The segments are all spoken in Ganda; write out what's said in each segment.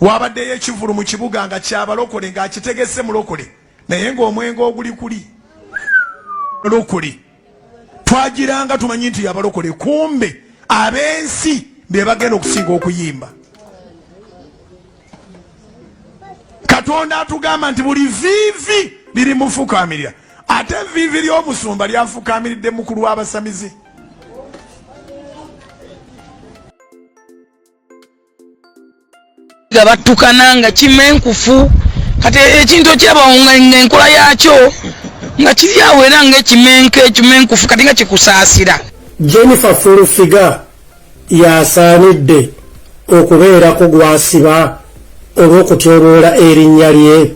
Wabaddeyo ekivulu mu kibuga nga kyabalokole, ng'akitegese mulokole, naye ng'omwenge oguli kuli lokole. Twagiranga tumanyi nti yabalokole, kumbe ab'ensi be bagenda okusinga okuyimba. Katonda atugamba nti buli viivi liri mufukamirira, ate eviivi ly'omusumba lyafukamiridde mukulu w'abasamize. Nga battukana nga kimenkufu, kati ekintu okiraba nga enkola yakyo nga kiri awo era nga ekimenka ekimenkufu kati nga kikusaasira. Jennifer Full Figure y'asaanidde okubeerako gw'asiba olw'okutyoboola erinnya lye.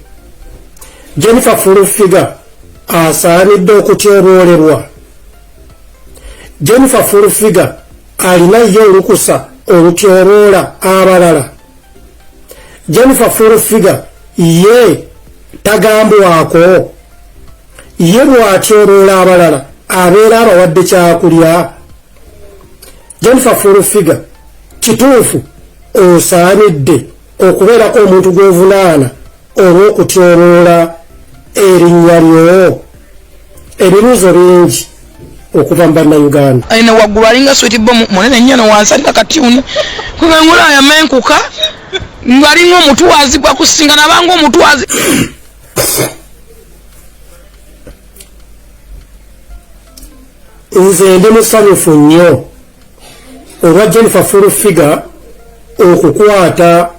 Jennifer Full Figure asaanidde okutyoboolebwa. Jennifer Full Figure alina ye olukusa olutyoboola abalala. Jennifer Full Figure ye tagambwako. Ye bw'atyoboola abalala abeera abawadde kyakulya. Jennifer Full Figure, kituufu osaanidde okubeerako omuntu gw'ovunaana olw'okutyoboola erinnya lyo. Ebibuuzo bingi okuva mu Bannayuganda. Eno waggulu alinga switi bomu munene nnyo, no wansi alinga katyuni kubengula yamenkuka ng'alinga omutwazi gwakusinga nabanga omutwazi. Nze ndi musanyufu nnyo olwa Jennifer Full Figure okukwata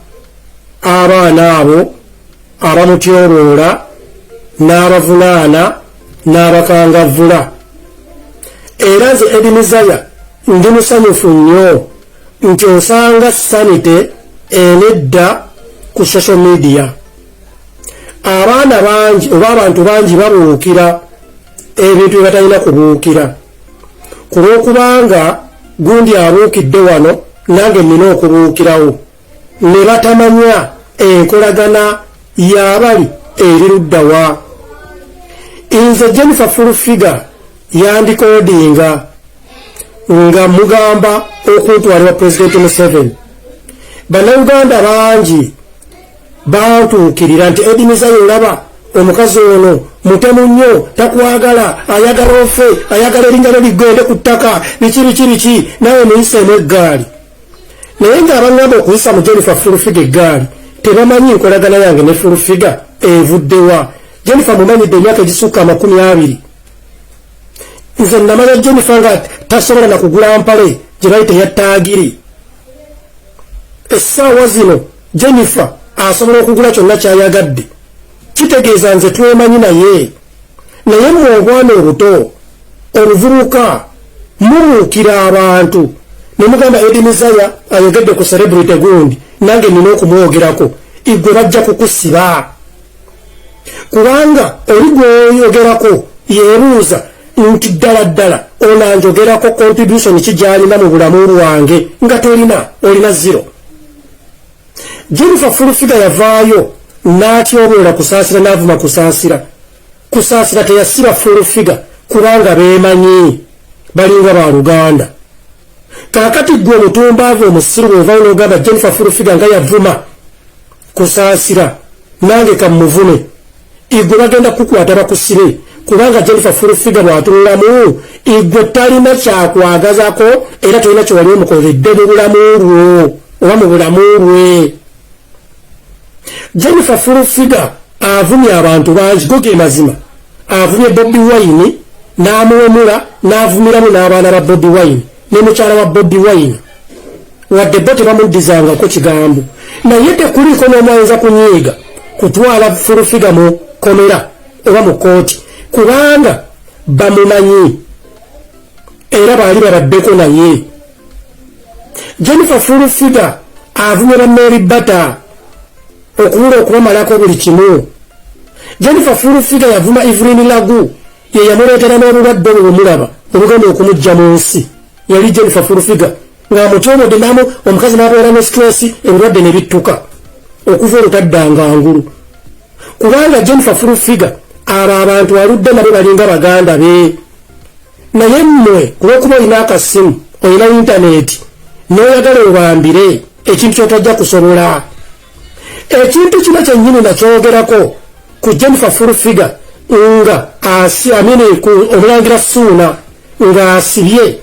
abaana abo abamutyoboola n'abavunaana n'abakangavvula. Era nze Eddie Mizaya ndi musanyufu nnyo nti osanga sanity enedda ku social media. Abaana bangi oba abantu bangi babuukira ebintu bye batalina kubuukira, ku lw'okubanga gundi abuukidde wano nange nnina okubuukirawo, ne batamanya enkolagana y'abali eri ludda wa. Nze Jennifer Full Figure yandikodinga nga mugamba okuntwalira Pulezidenti Museveni. Bannayuganda bangi bantuukirira nti Eddie Mizaya olaba omukazi ono mutemu nnyo, takwagala, ayagala ofe, ayagala erinnya lyo ligende ku ttaka, biki biki biki, nawe muyiseemu eggaali. Naye ng'abaŋŋamba okuyisa mu Jennifer Full Figure eggaali tebamanyi nkolagana yange ne Full Figure evuddewa. Jennifer mumanyidde emyaka egisukka 20. Nze namanya Jennifer nga tasobola na kugula mpale gye bayita eya taagiri. Essaawa zino Jennifer asobola okugula kyonna ky'ayagadde. Kitegeeza nze twemanyi naye. Naye mmwe obwana obuto obuvubuka mubuukira abantu ne mugamba Eddie Mizaya ayogedde ku celebrity gundi, nange nnina okumwogerako. Igwe bajja kukusiba, kubanga oli gw'oyogerako yeebuuza nti ddala ddala onanjogerako contribution ki gy'alina mu bulamu bwange, nga tolina, olina zero. Jennifer Full Figure yavaayo n'atyoboola Kusaasira, n'avuma Kusaasira. Kusaasira teyasiba Full Figure kubanga beemanyi, balinga baluganda. Kaakati ggwe omutumbaavu omusiru bw'ovaayo n'ogamba Jennifer Full Figure nga yavuma Kusaasira, nange kammuvume, igwe bagenda kukwata bakusibe, kubanga Jennifer Full Figure bw'atunulamu igwe talina kyakwagazako era tolina kyewali omukoledde mu bulamu bwo oba mu bulamu bwe. Jennifer Full Figure avumye abantu bangi, go ge mazima. Avumye Bobi Wine n'amuwemula, n'avumiramu n'abaana ba Bobi Wine ne mukyala wa Bobi Wine, wadde bo tebamuddizangako kigambo, naye tekuliiko n'omu ayinza kunyiiga kutwala Full Figure mu komera oba mu kkooti, kubanga bamumanyi era baali babaddeko naye. Jennifer Full Figure avumye ba Mary Bata okubula okubamalako buli kimu. Jennifer Full Figure yavuma Evelyn Lagu, ye yamuleetera n'obulwadde obwo bwemulaba obugenda okumujja mu nsi. Yali Jennifer Full Figure ng'amutyobodde namu omukazi n'abeera ne stress, ebirwadde ne bittuka, okuva olwo taddanga ngulu, kubanga Jennifer Full Figure abo abantu aludde nabo balinga baganda be. Naye mmwe kulwokuba olina akasimu, olina intaneti, n'oyagala obambire ekintu ky'otajja kusobola. Ekintu kino kyennyini nakyogerako ku Jennifer Full Figure nga asi amini ku omulangira Suuna ng'asibye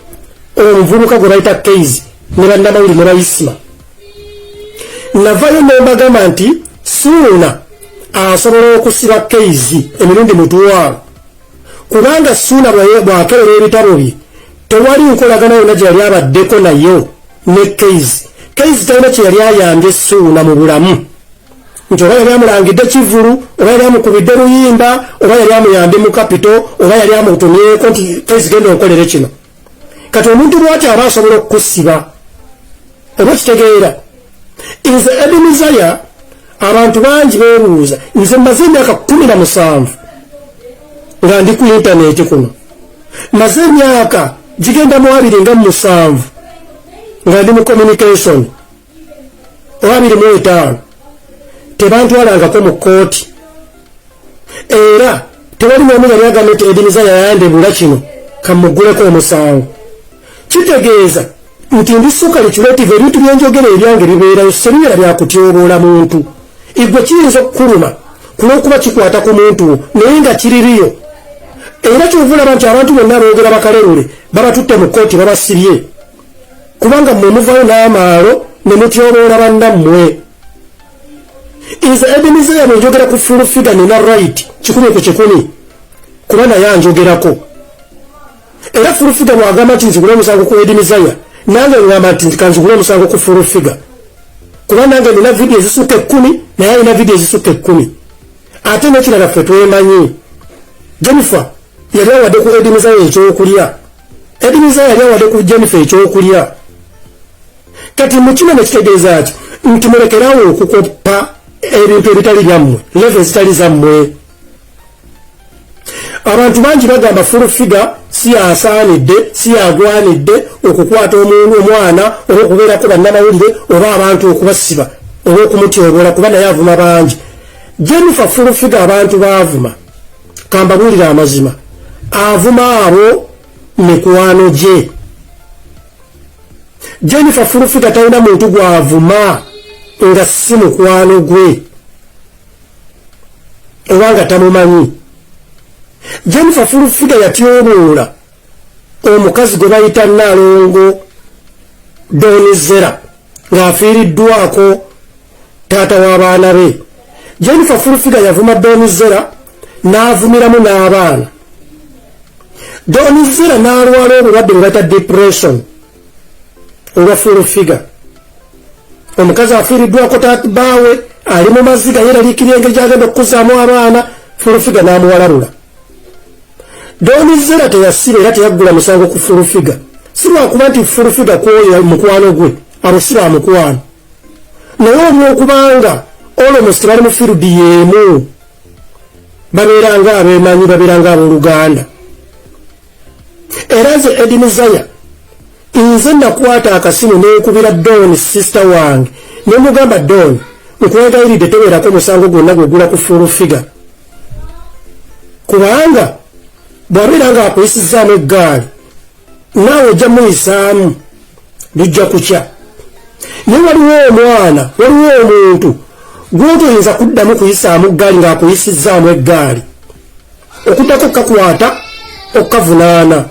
omuvubuka gwe bayita Keizi ne bannamawulire ne bayisima. Navayo ne mbagamba nti Suuna asobola okusiba Keizi emirundi 500, kubanga Suuna bw'akebera ebitabo bye tewali nkolagana yonna gye yali abaddeko nayo ne Keizi. Keizi talina kye yali ayambye Suuna mu bulamu, nti oba yali amulangidde kivulu, oba yali amukubidde luyimba, oba yali amuyambye mu kapito, oba yali amutumyeko nti Keizi genda onkolere kino. Kati omuntu lwaki aba asobola okukusiba? Oba kitegeera, nze Eddie Mizaya abantu bangi beebuuza, nze mmaze emyaka 17 nga ndi ku intaneti kuno, mmaze emyaka gigenda mu 27 nga ndi mu communication, oba 25, tebantwalangako mu kkooti, era tewali n'omu yali agambye nti Eddie Mizaya yayandebula kino kamugguleko omusango. Kitegeeza nti ndi so calculative, ebintu byenjogera ebyange bibeerayo, sebibeera byakutyoboola muntu. Igwe kiyinza okukuluma kulwokuba kikwata ku muntu, naye nga kiririyo. Era kyova olaba nti abantu bonna aboogera bakalerule babatutte mu kkooti, babasibye, kubanga mmwe muvayo n'amaalo ne mutyoboola bannammwe. Nze Eddie Mizaya bwe njogera ku Full Figure nina right 100%, kuba naye anjogerako. Era Full Figure bw'agamba nti nzigule omusango ku Eddie Mizaya, nange ngamba nti kanzigule omusango ku Full Figure, kuba nange nina vidiyo ezisukka 10, naye alina vidiyo ezisukka 10. Ate n'ekirala, ffe twemanyi. Jennifer yali awadde ku Eddie Mizaya ekyokulya, Eddie Mizaya yali awadde ku Jennifer ekyokulya. Kati mu kino nekitegeeza ki? Nti mulekerawo okukoppa ebintu ebitali byammwe, level ezitali zammwe. Abantu bangi bagamba Full Figure si yasaanidde, si yagwanidde okukwata omwana oba okubeerako bannamawulire oba abantu okubasiba oba okumutyobola, kuba naye avuma bangi. Jennifer Full Figure abantu baavuma, kambabuulira amazima, avuma abo mikwano gye. Jennifer Full Figure talina muntu gwavuma nga si mukwano gwe oba nga tamumanyi. Jennifer Full Figure yatyoboola omukazi gwe bayita Nalongo Donizera ng'afiiriddwako taata w'abaana be. Jennifer Full Figure yavuma Donizera n'avumiramu n'abaana. Donizera n'alwala obulwadde bwe bayita depression olwa Full Figure. Omukazi afiiriddwako bbaawe ali mu maziga, yeeraliikirira engeri gy'agenda okukuzaamu abaana, Full Figure n'amuwalalula. Donizera teyasiba era teyaggula musango ku Full Figure, si lwakuba nti Full Figure kwoyo mukwano gwe, abo si ba mukwano, naye olwokubanga almost bali mu field y'emu, babeera nga abeemanyi, babeera nga abooluganda. Era nze Eddie Mizaya, nze nakwata akasimu nenkubira Don sister wange nemugamba, "Don, nkwegayiridde tobeerako musango gwonna gwegula ku Full Figure, kubanga bw'abeera nga akuyisizaamu eggaali, naawe ojja muyisaamu, lujja kukya." Naye waliwo omwana, waliwo omuntu gwotoyinza kuddamu kuyisaamu ggaali ng'akuyisizaamu eggaali, okuddako kakwata okukavunaana.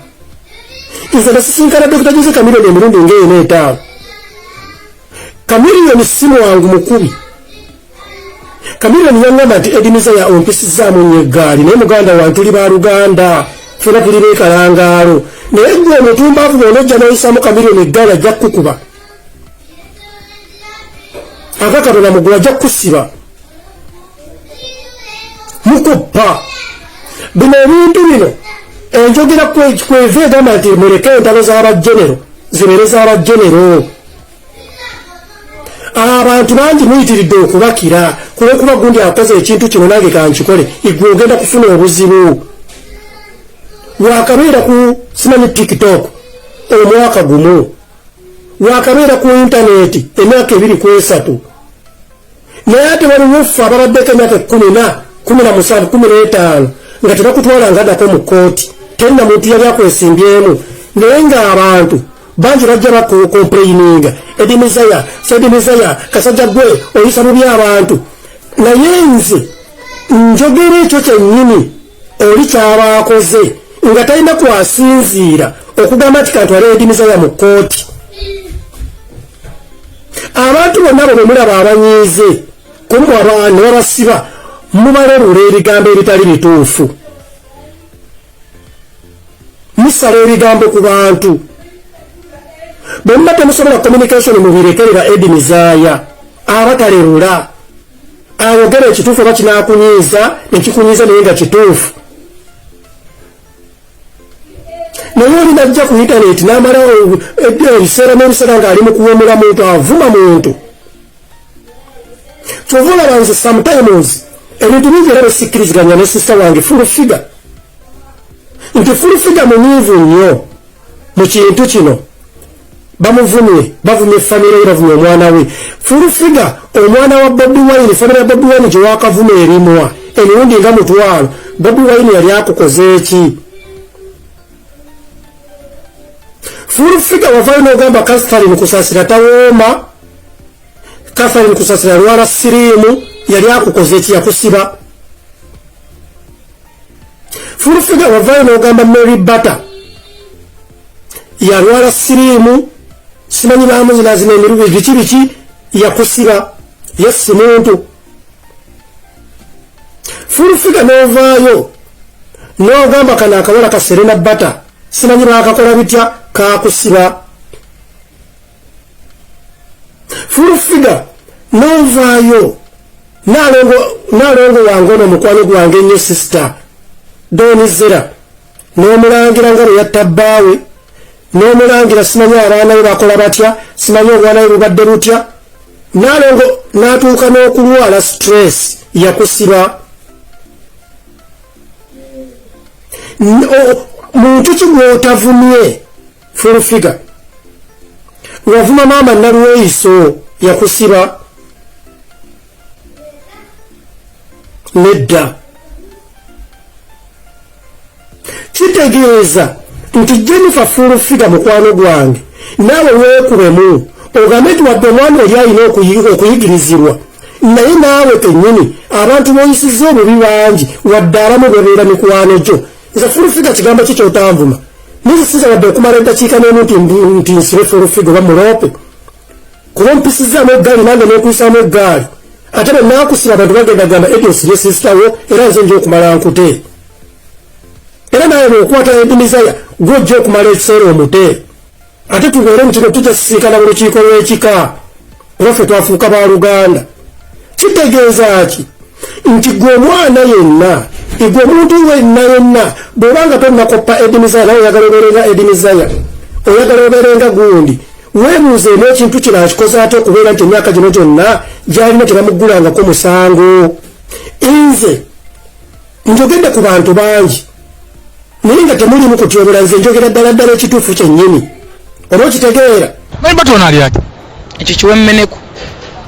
Nze nasisinkana Dr Jose Chameleone emirundi ngaena etaano. Chameleone si mwangu mukubi. Chameleone yaŋŋamba nti, "Eddie Mizaya ompisizaamu nnyo eggaali, naye muganda wange tuli baluganda, fena tuli beekalangaalo, naye gwe omutumbaavu bw'onojja n'oyisaamu Chameleone eggaali, ajja kukukuba akakatonda mugulu, ajja kukusiba." Mukoppa bino ebintu bino, enjogera kweva egamba nti muleke entalo z'abajenero zibeere z'abajenero. Abantu bangi muyitiridde okubakira kulwokuba gundi akoze ekintu kino, nange kankikole. Igwe ogenda kufuna obuzibu. Wakabeera ku simanyi TikTok omwaka gumu, wakabeera ku intaneti emyaka 2 ku 3, naye ate waliwo ffe ababaddeko emyaka 10 na 17, 15 nga tebakutwala nga ddako mu kkooti, terina muntu yali akwesimbyemu, naye ng'abantu bangi bajja bakomplaininga. Eddie Mizaya, Eddie Mizaya, kasajja gwe oyisa bubi abantu. Naye nze njogera ekyo kyennyini oli kyaba akoze nga talina kwasinziira okugamba nti kantwale Eddie Mizaya mu kkooti. Abantu bonna bwe mulaba abanyiize kumwe ne babasiba, mubalebula ebigambo ebitali bituufu, musala ebigambo ku bantu. Bwe muba temusobola communication mubirekerera Eddie Mizaya abatalebula, ayogera ekituufu oba kinaakunyiiza nekikunyiiza naye nga kituufu. Naye oli najja ku intaneti n'amala ebiseera n'ebiseera ng'ali mu kuwemula muntu, avuma muntu. Kyova olaba nze sometimes ebintu bingi era besikkiriziganya ne sister wange Full Figure, nti Full Figure munyiivu nnyo mu kintu kino. Bamuvumye, bavumye famire ye, bavumye omwana we. Full Figure omwana wa Bobi Wine, famire ya Bobi Wine gye wakavuma erimwa emirundi nga 500, Bobi Wine yali akukoze eki? Full Figure wavayo n'ogamba Catherine Kusasira tawooma, Catherine Kusasira alwala siriimu, yali akukoze eki? Yakusiba. Full Figure wavayo n'ogamba Mary Bata yalwala siriimu, simanyi bamuzinazina emirundi biki biki, yakusiba. Yesi muntu. Full Figure n'ovaayo n'ogamba kano akawala ka Serena Bata simanyi baakakola bitya, kakusiba. Full Figure n'ovaayo naalongo wange ono mukwano gwange ennyo sister Don Zera n'omulangira nga bwe yatta bbaawe, n'omulangira simanyi abaana be bakola batya, simanyi obwana bwe bubadde butya. Naalongo n'atuuka n'okulwala stress, yakusiba. Muntu ki gw'otavumye? Full Figure wavuma maama Nalweyiso, yakusiba. Nedda, kitegeeza nti Jennifer Full Figure mukwano gwange, naawe weekubemu ogambe nti wadde omwana oli alina okuyigirizibwa, naye naawe kennyini abantu b'oyisizza obubi bangi, wadde abamu bebeera mikwano gyo. Nze Full Figure kigambo ki kyotanvuma? Nizisiza wadde okumala eddakiika n'emu nti nsibe Full Figure oba muloope, kuba mpisizaamu eggaali nange n'okuyisaamu eggaali. Ate bwe naakusiba abantu bagenda gamba Eddie osibye sister wo, era nze nja okumala nkute. Era nawe bw'okwata Eddie Mizaya gwe ojja okumala ekiseera omute. Ate tubeere mu kino tujja sisinkana mu lukiiko lw'ekika, kuba ffe twafuuka baluganda. Kitegeeza ki? Nti gwe omwana yenna, gwe omuntu wenna yenna, bw'oba nga tonnakoppa Eddie Mizaya, nawe oyagala obeerenga Eddie Mizaya, oyagala obeerenga gundi, weebuuzeemu ekintu kino akikoze ate okubeera nti emyaka gino gyonna gy'alina tebamuggulangako musango. Nze njogedde ku bantu bangi naye nga temulimu kutyobula, nze njogera ddala ddala ekituufu kyennyini, oba okitegeera. Mary Bata ono ali ati? Ekyo kiwemmeneku.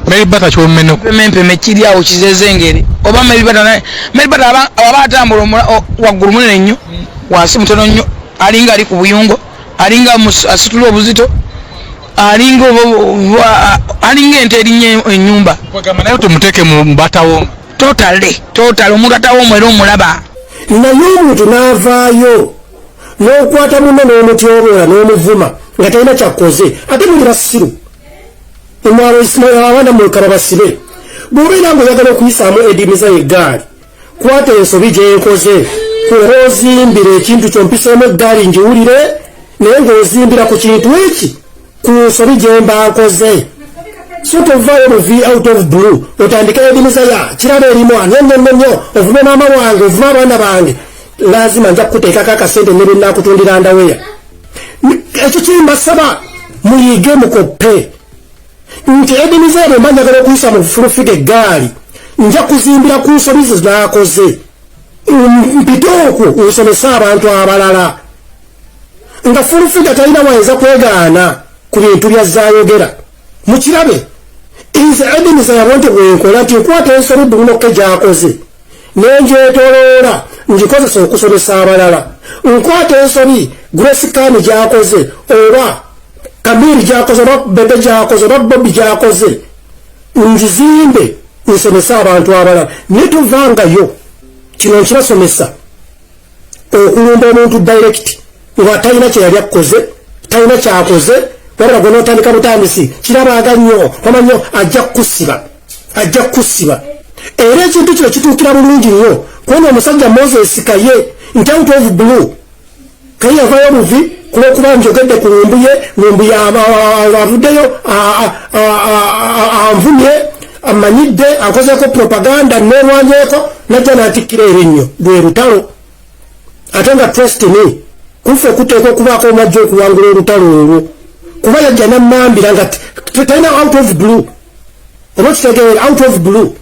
Mary Bata kiwemmeneku. Mpemempeme kiri awo kizezengere. Oba Mary Bata naye, Mary Bata aba atambula waggulu munene nnyo, wansi mutono nnyo, alinga ali ku buyungo, alinga asitula obuzito, alinga alinga ente erinnya ennyumba. Kwegamba naye tumuteeke mu batawo. Totally, totally, omuntu atawo era omulaba. Naye omuntu n'avaayo n'okwata munno n'omutyoboola n'omuvuma nga talina kyakkoze, ate muli basiru. Abaana mwekaba basibe. Bw'obeera ng'oyagala okuyisaamu Eddie Mizaya eggaali, kwata ensobi gye nkoze oba ozimbira ekintu kyompiseemu eggaali ngiwulire, naye ng'ozimbira ku kintu eki, ku nsobi gye mba nkoze. So tovaayo buvi out of blue otandike Eddie Mizaya kiraba erimwa nnyo nnyo nnyo, ovume maama wange, ovume abaana bange, lazima nja kukuteekako akasente ne bwe ndaweya. Ekyo kimbasaba muyige mukoppe nti Eddie Mizaya bwe mba njagala okuyisa mu Full Figure eggaali, nja kuzimbira ku nsobi ze naakoze, mpite okwo nsomese abantu abalala, nga Full Figure talina wayinza kwegaana ku bintu byazaayogera. Mukirabe nze Eddie Mizaya bwonti bwenkola nti nkwata ensobi Bruno K gy'akoze nenjetoloola ngikozesa okusomesa abalala, nkwata ensobi Grace Khan gy'akoze oba Kamiri gyakoze oba Bebe gyakoze oba Bobi gyakoze, ngizimbe nsomese abantu abalala. Naye tovangayo, kino nkibasomesa, okulumba omuntu direct nga talina kyeyali akkoze, talina kyakoze, wabula gwe notandika butandisi, kirabaga nnyo, omanyo ajja kukusiba, ajja kukusiba. Era ekintu kino kituukira bulungi nnyo kubona omusajja Moses Kaye nti out of blue Kaye yavayo buvi kulwokuba njogedde ku Lumbuye. Lumbuye avuddeyo anvumye, amanyidde, ankozeeko propaganda, nerwanyeeko, najja nantikkira erinnyo. Lwe lutalo. Ate nga trust me, kufe kuteeka okubaako omwajja okuwangula olutalo olwo, kuba yajja nammambira nga talina, out of blue. Oba kitegeera, out of blue.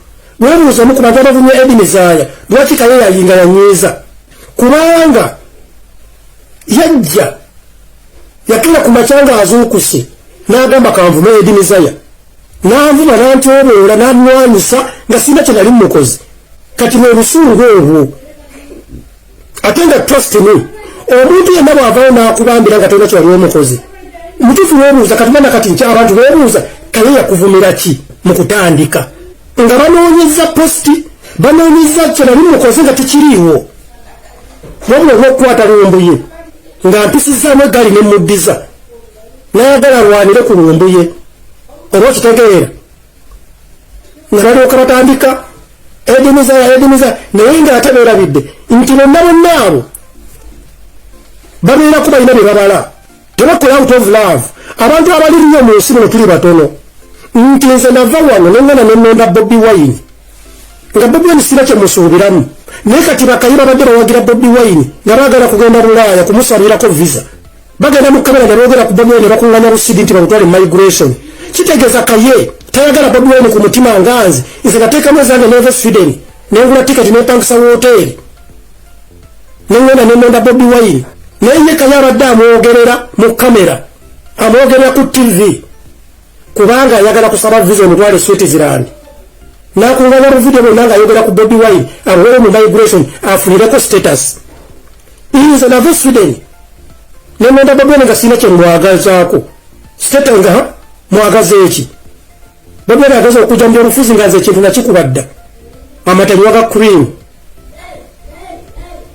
Weebuuza omu ku bantu abavumye Eddie Mizaya, lwaki Kaye yayinga yanyiiza? Kubanga yajja yakeera ku makya nga azuukuse n'agamba, "Kanvume Eddie Mizaya." N'anvuma, n'antyoboola, n'anwanyisa nga sirina kye nali mukozi. Kati lwe busungu obwo. Ate nga trust me, omuntu yenna bw'avaayo n'akubambira nga tolina kyewali omukozi mutuufu, weebuuza. Kati mana kati nky abantu beebuuza, Kaye yakuvumira ki mu kutandika? Nga banoonyeza post, banoonyeza kye nali mukoze nga tekiriiwo, wabula olw'okukwata Lumbuye nga mpisizaamu eggaali ne muddiza, nayagala alwanire ku Lumbuye. Oba okitegeera, nga balyoka batandika Eddie Mizaya, Eddie Mizaya, naye ng'ate beerabidde nti bonna bonna abo babeerako balina bye babala, tebakola out of love. Abantu abaliriyo mu nsi muno tuli batono. Nti nze nava wano neŋŋenda nenonda Bobi Wine, nga Bobi Wine sira kyemusuubiramu, naye kati bakayi babadde bawagira Bobi Wine nga baagala kugenda Bulaaya kumusabirako visa, bagenda mu kamera ne boogera ku Bobi Wine ne bakuŋŋanya busidi nti babutwale migration. Kitegeeza Kaye tayagala Bobi Wine ku mutima nga nze. Nze nateekamu ezange, neva Sweden, nengula tiketi, nempangisa woteeri, neŋŋenda nenonda Bobi Wine. Naye ye Kaye abadde amwogerera mu kamera, amwogerera ku TV, kubanga ayagala kusaba visa omutwale Switzerland, nakunganya buvidiyo bwonna ngaayogera ku Bobi Wine, abuwere mu migration, afunireko status. Nze nava Sweden nenonda Bobi Wine nga sirina kyemwagazaako status, nga mwagaza eki? Bobi Wine agaza okujja mu byobufuzi nga nze ekintu nakikuba dda, amatanywa ga cream.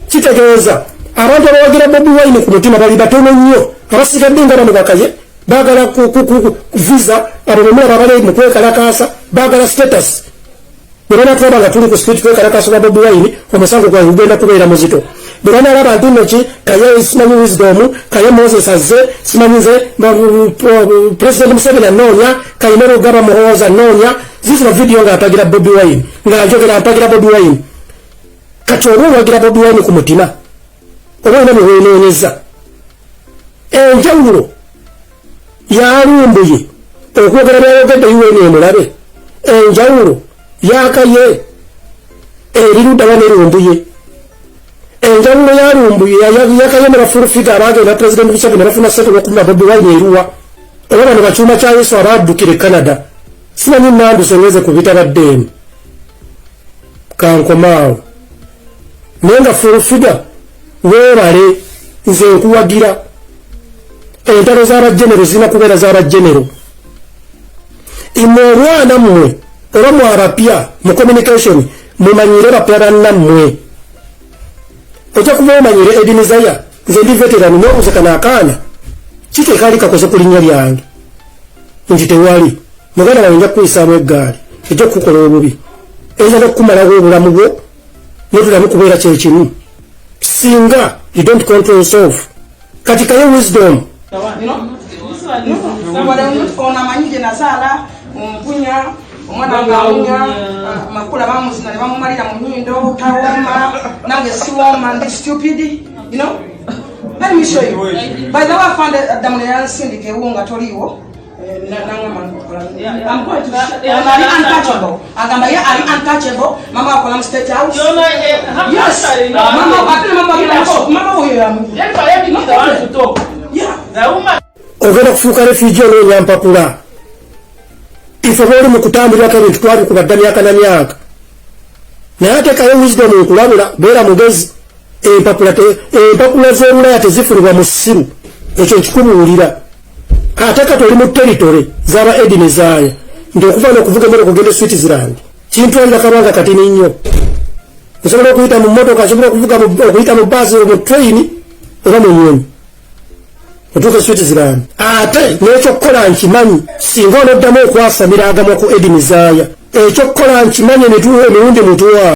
Kitegeeza abantu abawagira Bobi Wine ku mutima bali batono nnyo. Abasigadde nga bano bakaye baagala visa, abo bemulaba abali mu kwekalakaasa baagala status. Bwe banatulaba nga tuli ku street kwekalakaasa lwa Bobi Wine, omusango gwange gugenda kubeera muzito. Bwe banalaba nti nno ki Kaye, simanyi Wisdom Kaye Moses azze, simanyi nze President Museveni anoonya, Kayine Rugaba Muhoozi anoonya, zizino vidiyo ng'ampagira Bobi Wine, ng'anjogera mpagira Bobi Wine. Kati oba owagira Bobi Wine ku mutima oba olina bwe weenoonyeza, enjawulo yalumbuye okwogera byayogedde UN emulabe, enjawulo yakaye eri luddawa ne Lumbuye? Enjawulo yalumbuye, yakaye ne ba Full Figure abagenda President Museveni bafuna sente olwokubba Bobi Wine eruwa? Oba bano bakyuma kya Yesu abaddukira e Canada? Simanyi, nanduse ngeze ku bitabadde emu, kankomaawo. Naye nga Full Figure weebale, nze nkuwagira. Entalo z'abajenero zirina kubeera z'abajenero. Imwe olwana mmwe oba mwe abapya mu communication, mumanyire bapya bannammwe. Ojja kuba omanyire Eddie Mizaya, nze ndi veteran. N'obuze kano akaana kiteekaali kakoze ku linnya lyange nti tewali muganda wange, nja kukuyisaamu eggaali, ejja kukukola obubi, eyinza n'okukumalawo obulamu bwo notulamu kubeera kyekimu singa you don't control yourself. Kati Kaye Wisdom. Ono amanyi gye nazaala, mpunya omwana ngaawunya, makula bamuzina ne bamumalira mu nyindo, tawooma, nange siwooma, ndi stupid. Let me show you. By the way, I found Adamu ne yansindika ewo nga toliiwo. Nangamba I'm going to ali untouchable. Agamba ye ali untouchable. Mama akola mu State House. Yes. Mama ate mama mama oyo yamu. Yeah. Ogenda kufuuka refugee onoonya mpapula. Ife booli mu kutambulirako ebintu twabikuba dda myaka na myaka. Naye ate Kaye Wisdom, nkulabula, beera mugezi. Empapula z'obulaya tezifunibwa mu ssiru, ekyo nkikubuulira. Ate kati oli mu territory z'aba Eddie Mizaya, nti okuva n'okuvuga emmotoka okugenda e Switzerland kintwalira kabanga katini nnyo. Nsobola okuyita mu mmotoka, nsobola okuvuga okuyita mu baasi, mu train oba mu nnyonyi otuuka e Switzerland. Ate n'ekyokukola nkimanyi, singa onoddamu okwasamira agamwa ku Eddie Mizaya, ekyokukola nkimanyi, emirundi mutwalo.